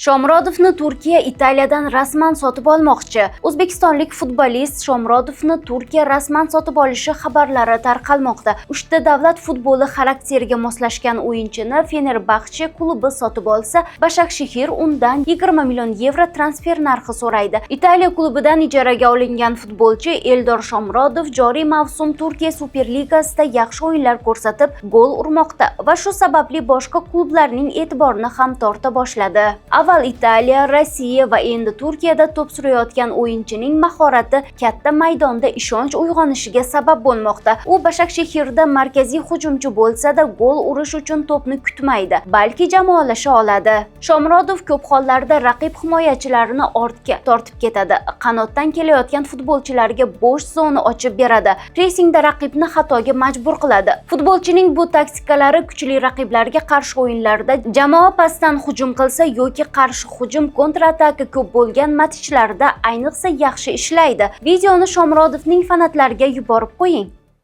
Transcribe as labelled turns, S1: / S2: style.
S1: Shomurodovni Turkiya Italiyadan rasman sotib olmoqchi. O'zbekistonlik futbolist Shomurodovni Turkiya rasman sotib olishi xabarlari tarqalmoqda. Uchta davlat futboli xarakteriga moslashgan o'yinchini Fenerbahche klubi sotib olsa, Bashakshehir undan 20 million yevro transfer narxi so'raydi. Italiya klubidan ijaraga olingan futbolchi Eldor Shomurodov joriy mavsum Turkiya Superligasida yaxshi o'yinlar ko'rsatib, gol urmoqda va shu sababli boshqa klublarning e'tiborini ham torta boshladi. Avval Italiya, Rossiya va endi Turkiyada to'p surayotgan o'yinchining mahorati katta maydonda ishonch uyg'onishiga sabab bo'lmoqda. U Bashakshehirda markaziy hujumchi bo'lsa-da, gol urish uchun to'pni kutmaydi, balki jamoalasha oladi. Shomurodov ko'p hollarda raqib himoyachilarini ortga tortib ketadi. Qanotdan kelayotgan futbolchilarga bo'sh zona ochib beradi. Pressingda raqibni xatoga majbur qiladi. Futbolchining bu taktikalari kuchli raqiblarga qarshi o'yinlarda jamoa pastdan hujum qilsa yoki qarshi hujum, kontrataka ko'p bo'lgan matchlarda ayniqsa yaxshi ishlaydi. Videoni Shomurodovning fanatlariga yuborib qo'ying.